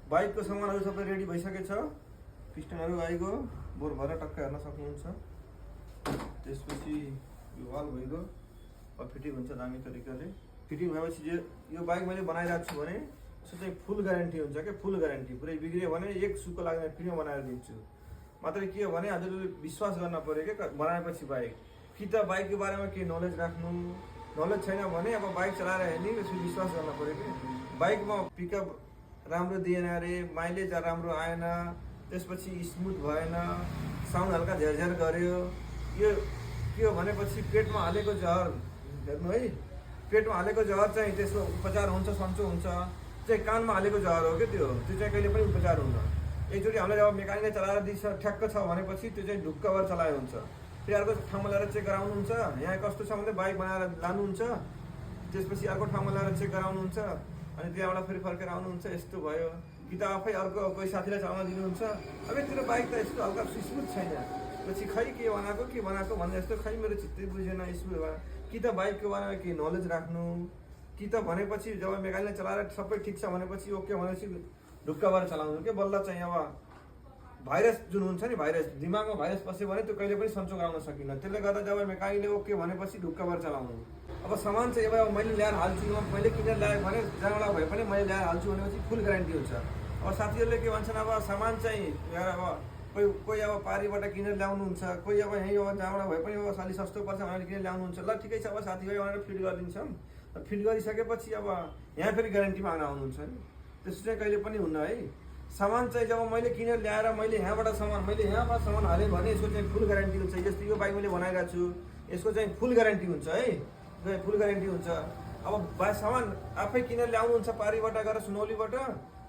बाइकको सामानहरू सबै रेडी भइसकेछ। पिस्टनहरू आइगयो, बोर भएर टक्क हेर्न सक्नुहुन्छ। त्यसपछि यो वाल भइगयो, अब फिटिङ हुन्छ दामी तरिकाले। फिटिङ भएपछि यो बाइक मैले बनाइरहेको छु भने यसको चाहिँ फुल ग्यारेन्टी हुन्छ क्या, फुल ग्यारेन्टी। पुरै बिग्रियो भने एक सुको लाग्दैन, फ्रीमा बनाएर दिन्छु। मात्र के हो भने हजुरले विश्वास गर्न पऱ्यो क्या बनाएपछि बाइक। कि त बाइकको बारेमा केही नलेज राख्नु, नलेज छैन भने अब बाइक चलाएर हेर्ने, त्यसपछि विश्वास गर्न पऱ्यो कि बाइकमा पिकअप राम्रो दिएन अरे, माइलेज राम्रो आएन, त्यसपछि स्मुथ भएन, साउन्ड हल्का झेरझेर गर्यो। यो के हो भनेपछि पेटमा हालेको जहर हेर्नु है, पेटमा हालेको जहर चाहिँ त्यसको उपचार हुन्छ, सन्चो हुन्छ। चाहिँ कानमा हालेको जहर हो क्या त्यो चाहिँ कहिले पनि उपचार हुन्न। एकचोटि हामीले जब मेकानिकले चलाएर दिन्छ ठ्याक्क छ भनेपछि त्यो चाहिँ ढुक्क भएर चलायो हुन्छ। फेरि अर्को ठाउँमा ल्याएर चेक गराउनुहुन्छ, यहाँ कस्तो छ भने बाइक बनाएर लानुहुन्छ, त्यसपछि अर्को ठाउँमा ल्याएर चेक गराउनुहुन्छ, अनि त्यहाँबाट फेरि फर्केर आउनुहुन्छ। यस्तो भयो कि त आफै अर्को कोही साथीलाई चलाउन दिनुहुन्छ, अब तेरो बाइक त यस्तो हल्का स्मुथ छैन, पछि खै के बनाएको भन्दा यस्तो खै मेरो चित्तै बुझेन स्मुथ भयो। कि त बाइकको बारेमा केही नलेज राख्नु, कि त भनेपछि जब मेकानिकले चलाएर सबै ठिक छ भनेपछि ओके भनेपछि ढुक्क भएर चलाउनु के। बल्ल चाहिँ अब भाइरस जुन हुन्छ नि, भाइरस दिमागमा भाइरस पस्यो भने त्यो कहिले पनि सन्चो गराउन सकिन्न। त्यसले गर्दा जब मेकानिकले ओके भनेपछि ढुक्क भएर चलाउनु। अब सामान चाहिँ अब मैले ल्याएर हाल्छु, मैले किनेर ल्याएँ भने जहाँबाट भए पनि मैले ल्याएर हाल्छु भनेपछि फुल ग्यारेन्टी हुन्छ। अब साथीहरूले के भन्छन्, अब सामान चाहिँ अब कोही अब पारीबाट किनेर ल्याउनुहुन्छ, कोही अब यहीँ अब जहाँबाट भए पनि अब अलिक सस्तो पर्छ भनेर किनेर ल्याउनुहुन्छ। ल ठिकै छ, अब साथीभाइ भनेर फिट गरिदिन्छौँ। फिट गरिसकेपछि अब यहाँ फेरि ग्यारेन्टी माग्न आउनुहुन्छ नि, त्यस्तो चाहिँ कहिले पनि हुन्न है। सामान चाहिँ जब मैले किनेर ल्याएर मैले यहाँबाट सामान हालेँ भने यसको चाहिँ फुल ग्यारेन्टी हुन्छ। जस्तो यो बाइक मैले बनाइरहेको छु, यसको चाहिँ फुल ग्यारेन्टी हुन्छ है, फुल ग्यारेन्टी हुन्छ। अब सामान आफै किनेर ल्याउनुहुन्छ पारीबाट गएर सुनौलीबाट,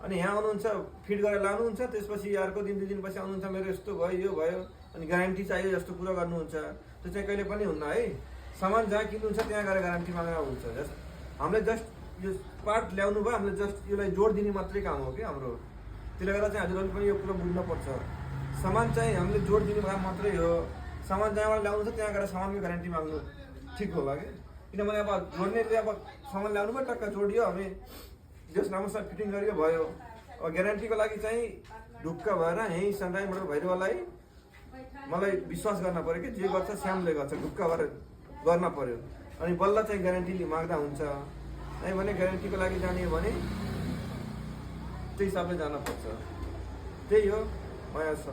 अनि यहाँ आउनुहुन्छ फिट गरेर लानुहुन्छ, त्यसपछि अर्को दिन 2 दिनपछि आउनुहुन्छ मेरो यस्तो भयो यो भयो, अनि ग्यारेन्टी चाहियो जस्तो कुरा गर्नुहुन्छ। त्यो चाहिँ कहिले पनि हुन्न है। सामान जहाँ किन्नुहुन्छ त्यहाँ गएर ग्यारेन्टी मागेर हुन्छ। हामीले जस्ट यो पार्ट ल्याउनु भयो, हामीले जस्ट यसलाई जोड दिने मात्रै काम हो कि हाम्रो। त्यसले गर्दा चाहिँ हजुरहरूले पनि यो कुरा बुझ्नुपर्छ। सामान चाहिँ हामीले जोड दिने काम मात्रै हो। सामान जहाँबाट ल्याउनु छ त्यहाँ गएर सामानको ग्यारेन्टी माग्नु ठिक होला कि, किनभने अब जोड्नेले अब सामान ल्याउनु भयो टक्क जोडियो, हामी जस राम्रोसँग फिटिङ गरेको भयो। अब ग्यारेन्टीको लागि चाहिँ ढुक्क भएर यहीँ सनराइज मोटर भैरवालाई मलाई विश्वास गर्न पऱ्यो कि जे गर्छ श्यामले गर्छ, ढुक्क भएर गर्न पऱ्यो। अनि बल्ल चाहिँ ग्यारेन्टी माग्दा हुन्छ। नै भने ग्यारेन्टीको लागि जाने भने त्यही हिसाबले जानुपर्छ। त्यही हो माया छ।